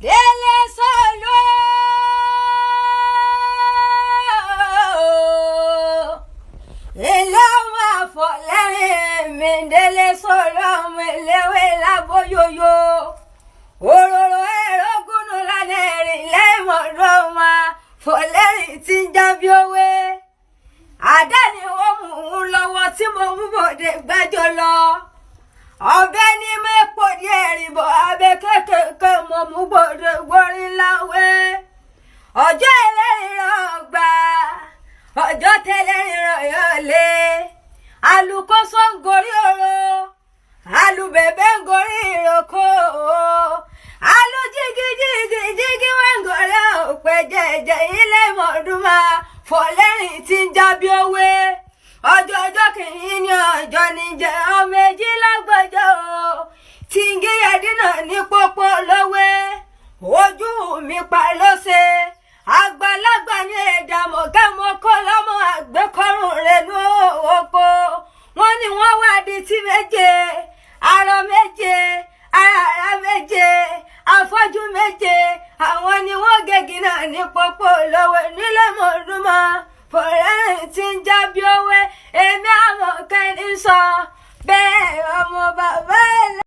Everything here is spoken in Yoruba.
Délé Sọlọ, ilé ọmọ àfọlẹ́rìn mi. Délé Sọlọ, ọmọ eléwé lábóyóyó, òróró ẹ̀rọ gúnú lánàá ẹ̀rìn lẹ́mọ̀ọ́dọ́ wọn fọlẹ́rìn tí ń jábí òwe. Àdá ni ó mú un lọ́wọ́ tí mo mú bòde gbẹ́jọ lọ. Ọbẹ̀ ní mẹ́pọ̀ díẹ̀ rìbọ̀ abẹ kékèké mo mú gbòde gbórí láwé. Ọjọ́ ẹlẹ́rìí gbà, ọjọ́ tẹ́lẹ̀rìí yóò lé. Alùkóso ń gorí oró, alùbẹ̀bẹ̀ ń gorí ìrókò, alùjígíjígíjígí wọ́n ń gorí òpè jẹ̀jẹ̀. Ilé mọ̀ọ́dúnmá fọlẹ́rìn tí ń jábí òwe. Ọjọ́ ọjọ́ kìíní ní ọjọ́ níjẹ́ ọmọ èjì lágbọ́jọ́ o tí ń gíyàdínà ní pópó lówé. Ojú mi pa ló ṣe àgbàlagbà ní ẹ̀dá mọ̀kẹ́mọ́kọ́ lọ́mọ àgbékọ́rùn rẹ̀ ní oko. Wọ́n ní wọ́n wá di tí méje, arọ méje, ara méje, afọ́jú méje, àwọn ni wọ́n gègé náà ní pópó lọ́wọ́ nílé mọ̀ọ́dúnmọ́ fọlẹ́rìn tí ń jábí òwe. Èmi àmọ̀kẹ́ni sọ bẹ́ẹ̀, ọmọ bàbá.